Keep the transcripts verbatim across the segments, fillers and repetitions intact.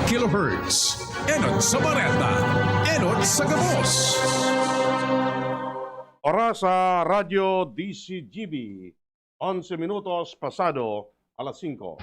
kilohertz. Enot sa bareta, enot sa gabos. Oras sa Radyo D C G B, onse minutos pasado alas singko.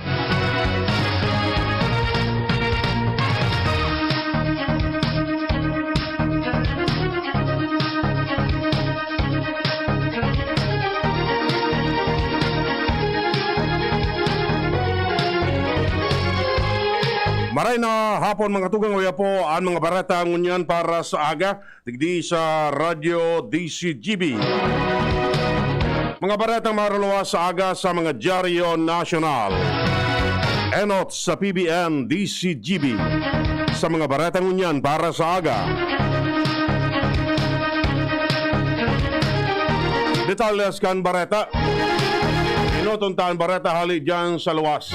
Maray na hapon, mga tugang, uya po an mga bareta ngunyan para sa aga, digdi sa Radyo D C G B. Mga baretang maruluwas sa aga sa mga dyaryo nasyonal. Enot sa P B N D C G B. Sa mga bareta ngunyan para sa aga. Detalles kan bareta. Inoton ta an bareta hali diyan sa luwas.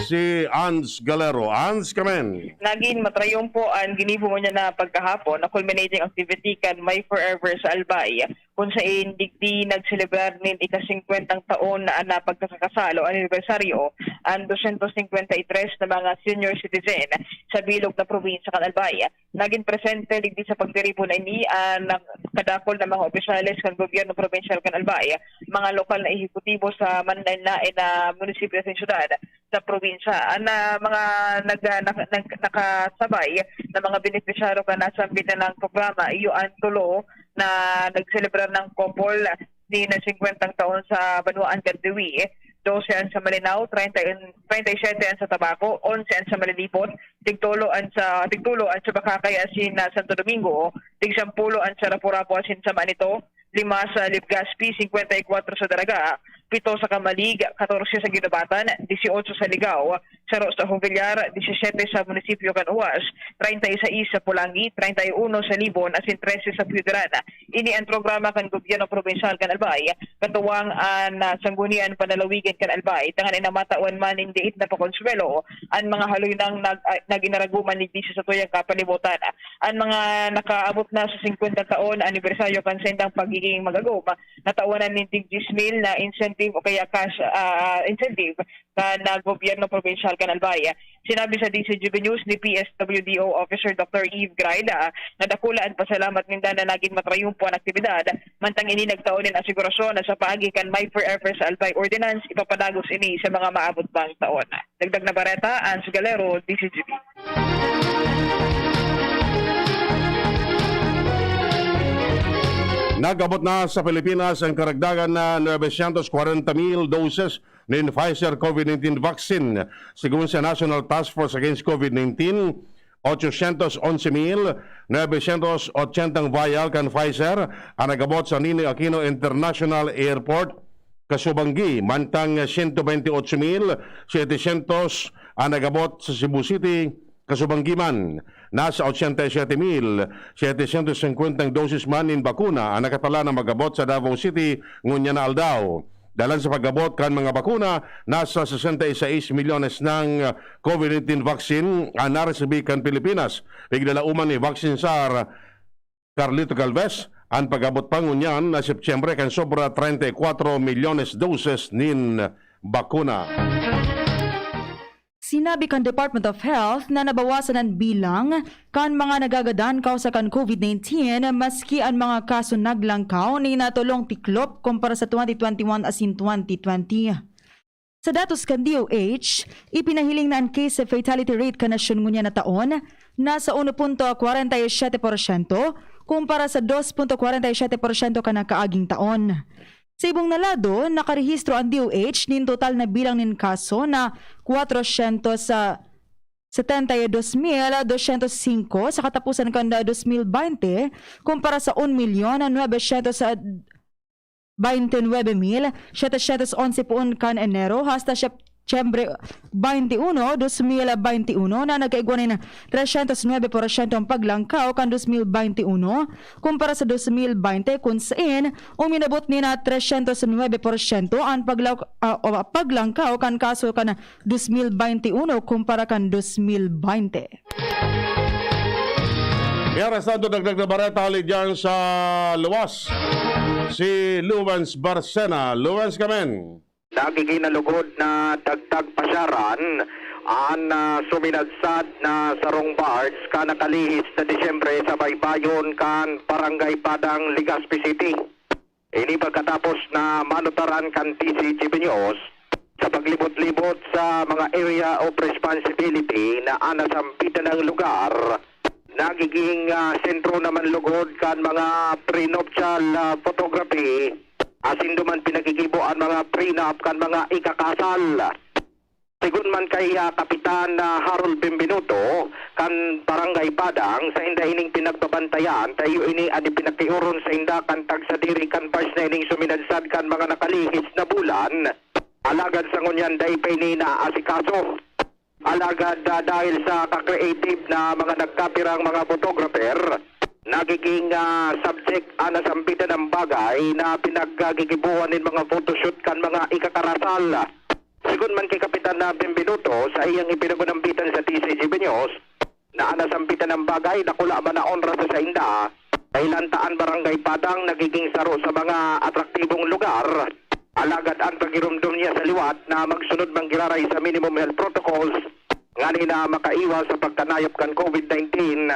Si Ans Galero. Ans, kamen. Nagin matrayon po an ginibo ngunyan na pagkahapon na culminating activity kan My Forever sa Albay, kun sain digdi nagselebrar nin ika-singkwentang taon na, na pagkakasal o anibersaryo an dosyentos singkwenta y tres na mga senior citizen sa bilog na probinsya kan Albay. Nagin presente digdi sa pagtiripon na ini an kadakul na mga opisyales kan gobyerno probinsyal kan Albay, mga lokal na ehekutibo sa manlaen-laen na munisipyo sa syudad, sa probinsya. An, ah, mga nag-, ah, naka-, nag-, nakasabay na mga benepisyaryo kan nasambit na ng programa, iyo an tulo na nagselebrar ng kopol ni na singkwentang taon sa banwaan kan Tawi, dose an sa Malinao, treinta, treinta y siete an sa Tabaco, onse an sa Malilipot, tigtulo an sa, tigtulo an sa Bacacay asin na Santo Domingo, tigsampulo an sa Rapu-Rapu asin sa Manito, lima sa Legazpi, singkwenta y kwatro sa Daraga, pito sa Camalig, katorse sa Guinobatan, disiotso sa Ligao, saro sa Jovellar, disisete sa munisipyo kan Oas, treinta y seis sa Polangui, treinta y uno sa Libon, asin trese sa Puyuderan. Ini an programa kan gobyerno probinsyal kan Albay, katuwang an, ah, Sanggunian Panlalawigan kan Albay, tanganing matawan man nin diit na pakonsuwelo an mga haloy nang nag-, ah, nag-inaragoman digdi sa satuyang kapalibutan. An mga nakaabot na sa singkwenta taon na anibersaryo kan saindang pagiging mag-agom, natawanan nin tig diyes mil na incentive o kaya cash, ah, incentive kan, ah, gobyerno probinsyal kan Albay. Sinabi sa D C G B News ni P S W D O Officer Doctor Eve Grida na dakula an pasalamat ninda na nagin matrayumpo an aktibidad, mantang ini nagtao nin asigurasyon na sa paagi kan My Forever sa Albay Ordinance, ipapadagos ini sa mga maabot pang taon. Dagdag na bareta, Ans Galero, D C G B. Nag-abot na sa Pilipinas ang karagdagan na nuebe syentos kwarenta mil doses nin Pfizer COVID nineteen vaccine. Segun sa National Task Force Against COVID nineteen, otso syentos onse mil nuebe syentos otsenta vial kan Pfizer an nag-abot sa Ninoy Aquino International Airport, kasubanggi, mantang sento bente otso mil sete syentos an nag-abot sa Cebu City, kasubanggi man. Nasa ochenta y siete mil setecientos cincuenta dosis man nin bakuna an nakatala na mag-abot sa Davao City ngunyan na aldaw. Dalan sa pag-abot kan mga bakuna, nasa sesenta y seis milyones nang COVID nineteen vaccine an naresibi kan Pilipinas. Piglalauman ni Vaccine Czar Carlito Galvez an pag-abot pa ngunyan na Setyembre kan sobra treinta y cuatro milyones doses nin bakuna. Sinabi kan Department of Health na nabawasan an bilang kan mga nagagadan kausa kan COVID nineteen, maski an mga kaso naglangkaw nin natolong tiklop kumpara sa twenty twenty-one asin twenty twenty. Sa datos kan D O H, ipinahiling na an case fatality rate kan nasyon ngunyan na taon nasa uno punto kwarenta y siyete porsyento kumpara sa dos punto kwarenta y siyete porsyento kan nakaaging taon. Sa ibong na lado, nakarehistro an D O H nin total na bilang nin kaso na kwatrosyentos setenta y dos mil dosyentos singko sa kataposan kan dos mil baynte, kumpara sa un milyon nuebe syentos baynte nuebe mil setecientos onse poon kan Enero hasta Setyembre baynte uno, dos mil baynte uno, na nagkaigwa nin tresyentos nuebe porsyento an paglangkaw kan dos mil baynte uno kumpara sa dos mil baynte, kun sain uminabot nin tresyentos nuebe porsyento an paglaw-, ah, o, paglangkaw kan kaso kan dos mil baynte uno kumpara kan dos mil baynte. Mientras tanto, dagdag na bareta hali dyan sa luwas. Si Luwens Barcena. Luwens, kamen. Sa giginalugod na dagdag pasyaran, An, ah, suminadsad na sarong barge kan nakalihis na Disyembre sa baybayon kan Barangay Padang, Legazpi City. Ini pagkatapos na manutaran kan D Z G B News sa paglibot-libot sa mga area of responsibility na an nasambitan na lugar nagiging, ah, sentro naman lugod kan mga prenuptial, ah, photography, asin duman pinagigibo an mga prenup kan mga ikakasal. Sigon man kay, ah, Kapitan, ah, Harold Benvenuto kan Barangay Padang, sainda ining pinagbabantayan, ta iyo ini an ipinakiorong sainda kan tagsadiri kan barge na ining suminadsad kan mga nakalihis na bulan. Alagad sa ngunyan, dai pa ini naaasikaso. Alagad, ah, dahil sa ka-creative na mga nagkapirang mga photographer, nagiging, ah, subject an nasambitan na bagay na pinaggigibohan nin mga photoshoot kan mga ikakarasal. Sigon man ki Kapitan na Benvenuto, sa iyang ipinagunambitan sa D Z G B News, na an nasambitan na bagay dakula man na onra sa sainda, dahil an Barangay Padang nagiging saro sa mga atraktibong lugar. Alagad an pagiromdom niya sa liwat na magsunod man giraray sa minimum health protocols, ngani na makaiwas sa pagkanayop kan COVID nineteen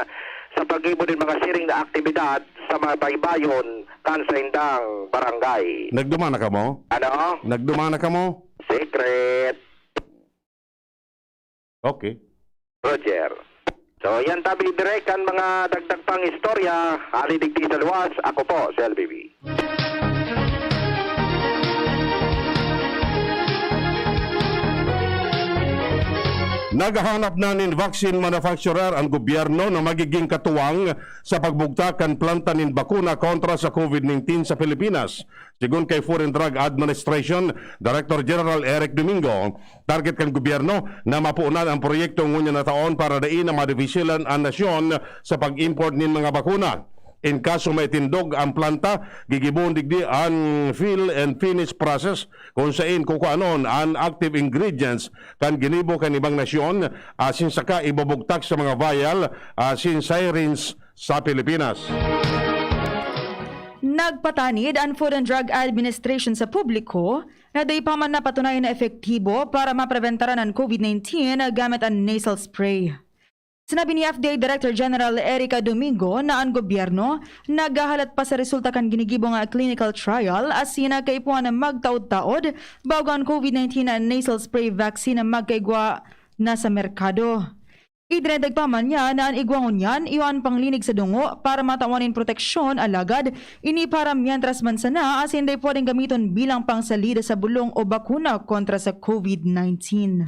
sa paggibo nin mga siring na aktibidad sa mga baybayon kan saindang barangay. Nagduman na kamo? Ano? Nagduman na kamo? Secret. Okay. Roger. So, yan tabi direk ang mga dagdag pang istorya. Hali digdi sa luwas, ako po, si L B B. Naghahanap na nin vaccine manufacturer ang gobyerno na magiging katuwang sa pagbugtak kan planta nin bakuna kontra sa COVID nineteen sa Pilipinas. Sigon kay Food and Drug Administration Director General Eric Domingo, target kan gobyerno na mapunan ang proyekto ngunyan na taon para dai na madipisilan an nasyon sa pag-import nin mga bakuna. In kaso maitindog ang planta, gigibohon digdi an fill and finish process, kung sain kukuanon an active ingredients kan ginibo kan ibang nasyon, asin saka ibubugtak sa mga vial asin syringe sa Pilipinas. Nagpatanid an Food and Drug Administration sa publiko na dai pa man napatunayan na epektibo para mapreventaran an COVID nineteen gamit an nasal spray. Sinabi ni F D A Director General Erica Domingo na an gobyerno naghahalat pa sa resulta kan ginigibong clinical trial asin kaipuhan na magtaod-taod bago an COVID nineteen nasal spray vaccine magkaigwa na sa merkado. Idinagdag pa man niya na an igwa ngunyan iyo an panglinig sa dungo para matawan nin proteksyon, alagad ini para mientras man sana asin dai pwedeng gamiton bilang pangsalida sa bulong o bakuna kontra sa COVID nineteen.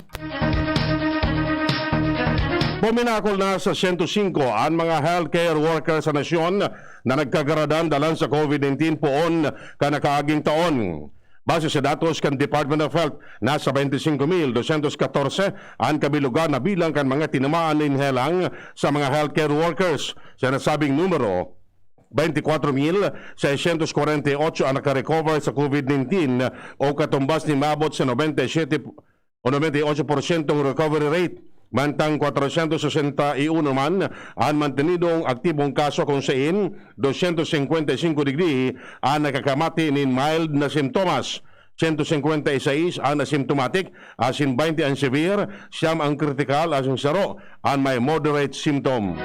Puminakol na sa siyento singko an mga healthcare worker sa nasyon na nagkagaradan dalan sa COVID nineteen poon kan nakaaging taon. Base sa datos kan Department of Health, nasa baynte singko mil dosyentos katorse an kabilugan na bilang kan mga tinamaan nin helang sa mga healthcare workers. Sa nasabing numero, baynte kwatro mil seisyentos kwarenta y otso an nakarecover sa COVID nineteen o katumbas nin maabot sa nobenta y siyete o nobenta y otso porsyentong recovery rate. Mantang kwatrosyentos sesenta y uno man an mantenidong aktibong kaso, kung sain dosyentos singkwenta y singko digdi an nakakamati nin mild na simptomas, siyento singkwenta y sais an asymptomatic, asin baynte an severe, siyam an kritikal, asin saro an may moderate symptom.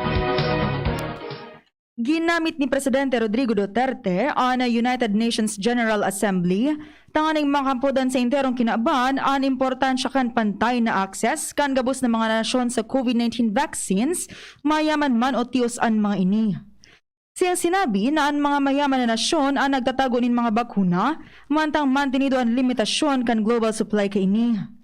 Ginamit ni Presidente Rodrigo Duterte an United Nations General Assembly tanganing makampod an sa enterong kinaban an importansya kan pantay na access kan gabos na mga nasyon sa COVID nineteen vaccines, mayaman man o tios an mga ini. Siyang sinabi na an mga mayaman na nasyon an nagtatago nin mga bakuna, mantang mantinido an limitasyon kan global supply kaini.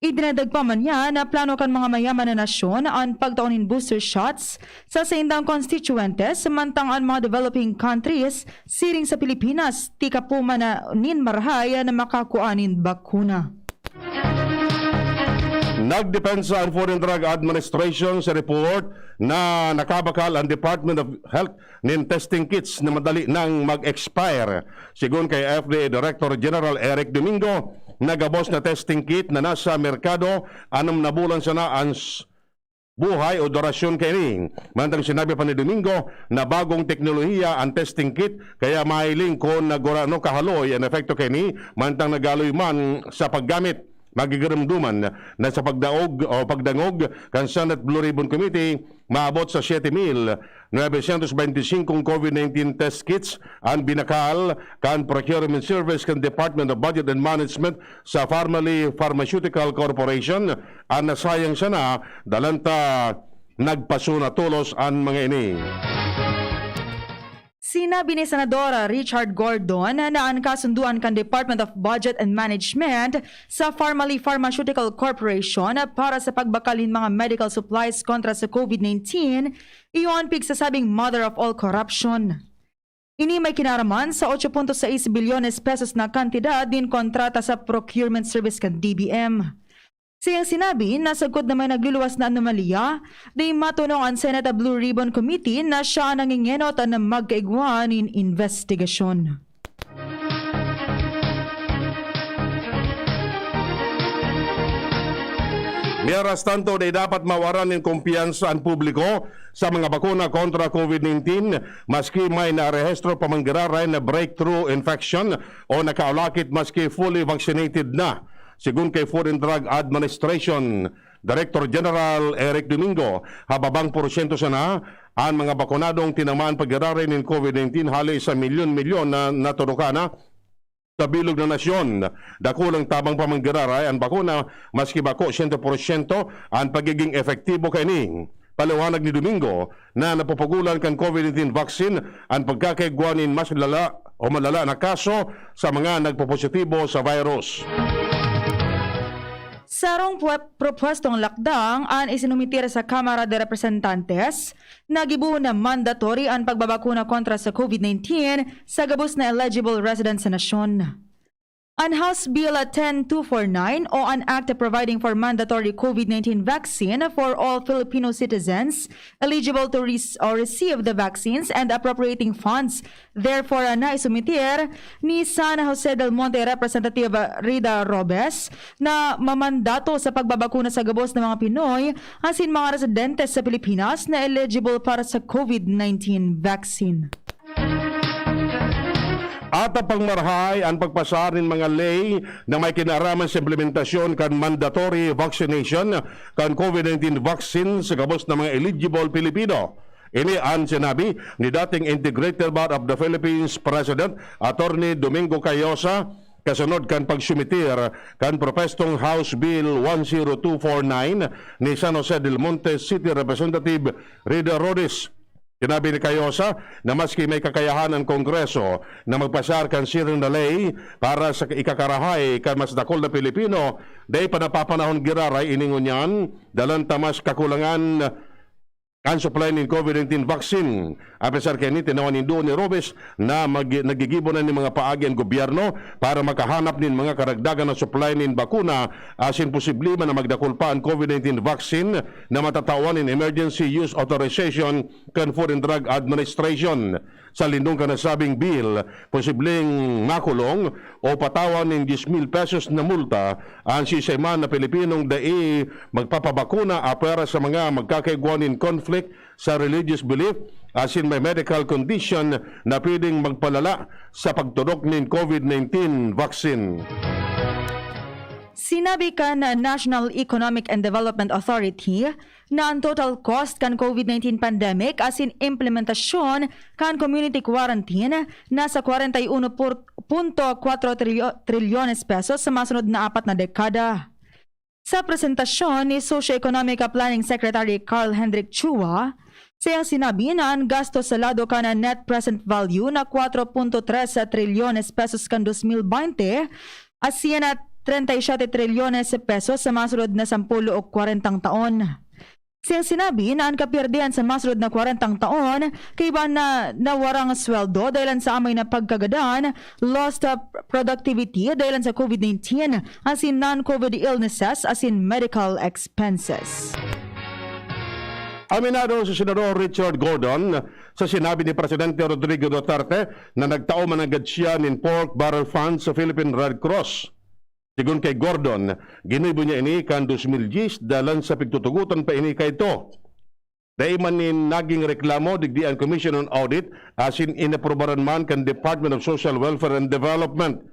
Idinagdag pa man niya na plano kan mga mayaman na nasyon an pagtao nin booster shots sa saindang konstituyentes, mantang an mga developing countries, siring sa Pilipinas, tika pa man na nin marahay na makakua nin bakuna. Nagdepensa ang Food and Drug Administration sa report na nakabakal ang Department of Health nin testing kits na madali nang mag-expire. Sigon kay F D A Director General Eric Domingo, na gabos na testing kit na nasa merkado, anom na bulan sana an s-, buhay o durasyon kaini. Mantang sinabi pa ni Domingo na bagong teknolohiya an testing kit, kaya mahiling kun nagurano kahaloy an epekto kaini, mantang nagaloy man sa paggamit. Magigirimduman na sa pagdaog o pagdangog kan Senate Blue Ribbon Committee, maabot sa siete mil novecientos veintisinko COVID nineteen test kits an binakal kan procurement service kan Department of Budget and Management sa Farmally Pharmaceutical Corporation, an nasayang sana dalan ta nagpasuna tolos an mga ini. Sinabi ni Senador Richard Gordon na an kasunduan kan Department of Budget and Management sa Farmally Pharmaceutical Corporation para sa pagbakal nin mga medical supplies kontra sa COVID nineteen, iyo an pigsasabing mother of all corruption. Ini may kinaraman sa otso punto sais bilyones pesos na kantidad nin kontrata sa procurement service kan D B M. Siyang sinabi na sagkod na may nagluluwas na anomalya, di matunong an Senate Blue Ribbon Committee na siya an nangengenot na magkaigwa nin investigasyon. Mientras tanto, di dapat mawaran nin kumpiyansa an publiko sa mga bakuna kontra COVID nineteen, maski may narehistro pa man giraray na breakthrough infection o nakaulakit maski fully vaccinated na. Segun kay Food and Drug Administration Director General Eric Domingo, hababang porsyento sana an mga bakunadong tinamaan pa giraray nin COVID nineteen, hali sa milyon-milyon na naturukan na sa bilog na nasyon. Dakulang tabang pa man giraray an bakuna, maski bako siyento porsyento an pagiging epektibo kaini. Paliwanag ni Domingo na napupugolan kan COVID nineteen vaccine an pagkakaigwa nin mas lala o malala na kaso sa mga nagpopositibo sa virus. Sarong pwe-, propwestong lakdang an isinumitir sa Kamara de Representantes na gibohon na mandatory an pagbabakuna kontra sa COVID nineteen sa gabos na eligible residents sa nasyon. An House Bill ten two four nine o an Act Providing for Mandatory COVID nineteen Vaccine for All Filipino Citizens Eligible to Re-, or Receive the Vaccines and Appropriating Funds. Therefore, na isumitir ni San Jose del Monte Representative Rida Robes na mamandato sa pagbabakuna sa gabos na mga Pinoy asin mga residente sa Pilipinas na eligible para sa COVID nineteen vaccine. Ata pang marahay an pagpasar nin mga ley na may kinaraman sa implementasyon kan mandatory vaccination kan COVID nineteen vaccine sa gabos na mga eligible Pilipino. Ini an sinabi ni dating Integrated Bar of the Philippines President Attorney Domingo Cayosa, kasunod kan pagsumitir kan propwestong House Bill one zero two four nine ni San Jose del Monte City Representative Rida Rodes. Sinabi ni Cayosa na maski may kakayahan ang Kongreso na magpasar kan siring na ley para sa ikakarahay kan mas dakul na Pilipino, dai pa napapanahon giraray ini ngunyan, dalan ta mas kakulangan kan supply nin COVID nineteen vaccine. Apesar kaini, tinawan nindo ni Robes na mag-, nagigibo na nin mga paagi an gobyerno para makahanap nin mga karagdagan na supply nin bakuna, asin posible man na magdakul pa an COVID nineteen vaccine na matatawan nin emergency use authorization kan Food and Drug Administration. Sa lindong kan nasabing bill, posibleng makulong o patawan nin diyes mil pesos na multa an siisay man na Pilipinong dai magpapabakuna apwera sa mga magkakaigwa nin conflict sa religious belief asin may medical condition na pwedeng magpalala sa pagtudok nin COVID nineteen vaccine. Sinabi kan National Economic and Development Authority na an total cost kan COVID nineteen pandemic asin implementasyon kan community quarantine nasa kwarenta y uno punto kwatro trilyo-, trilyones pesos sa masunod na apat na dekada. Sa presentasyon ni Socio-Economic Planning Secretary Carl Hendrik Chua, siyang sinabi na an gasto sa lado kan net present value na kwatro punto tres trilyones pesos kan dos mil baynte asin na treinta y siete trilyones pesos sa masunod na sampolo o kwarentang taon. Siyang sinabi na an kapirdehan sa masunod na kwarentang taon kaiba na nawarang sweldo dahilan sa amay na pagkagadan, lost, uh, productivity dahilan sa COVID nineteen, asin non-COVID illnesses asin medical expenses. Aminado si Senador Richard Gordon sa sinabi ni Presidente Rodrigo Duterte na nagtao man nanggad siya nin pork barrel fund sa Philippine Red Cross. Sigon kay Gordon, ginibo niya ini kan dos mil diyes, dalan sa pigtutugotan pa ini kaidto. Dai man nin naging reklamo digdi an Commission on Audit, asin inaprubaran man kan Department of Social Welfare and Development.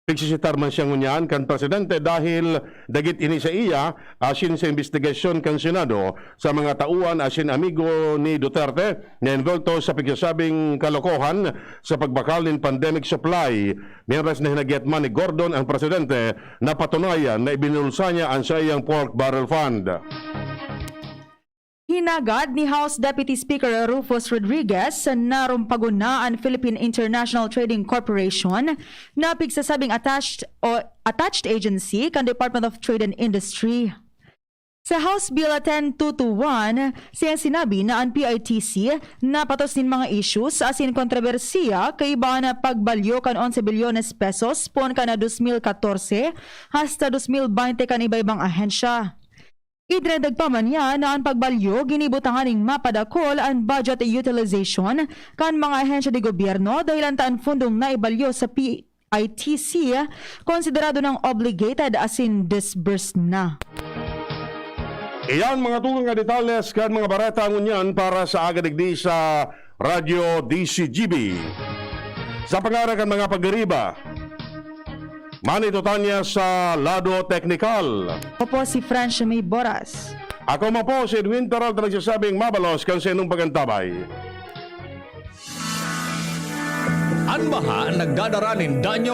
Pigsisitar man siya ngunyan kan presidente dahil dagit ini sa iya asin sa imbestigasyon kan Senado sa mga tauan asin amigo ni Duterte na envolto sa pigsasabing kalokohan sa pagbakal nin pandemic supply. Mientras na hinagyat man ni Gordon ang presidente na patunayan na ibinulsa niya ang saiyang pork barrel fund. Hinagad ni House Deputy Speaker Rufus Rodriguez na rumpagon na an Philippine International Trading Corporation na pigsasabing attached o attached agency kan Department of Trade and Industry. Sa House Bill ten two two one, siya sinabi na an P I T C napatos nin mga issues asin kontrobersiya kaiba na pagbalyo kan onse bilyones pesos pon kan dos mil katorse hasta dos mil baynte kan iba-ibang ahensya. Idinagdag pa man niya na an pagbalyo ginibutangan ning mapadakol an budget utilization kan mga ahensya de gobyerno dahelan ta an fundong naibalyo sa P I T C konsiderado nang obligated asin disbursed na. Iyan mga tugang nga detalles kan mga bareta ngunyan para sa aga digdi sa Radyo D C G B. Sa pangaran kan mga pagiriba, Manny Totanya sa lado teknikal. Opo, si French May Boras. Ako man po si Edwin Peralta nagsasabing mabalos kan sa inyong pagantabay. An baha nagdadara nin danyo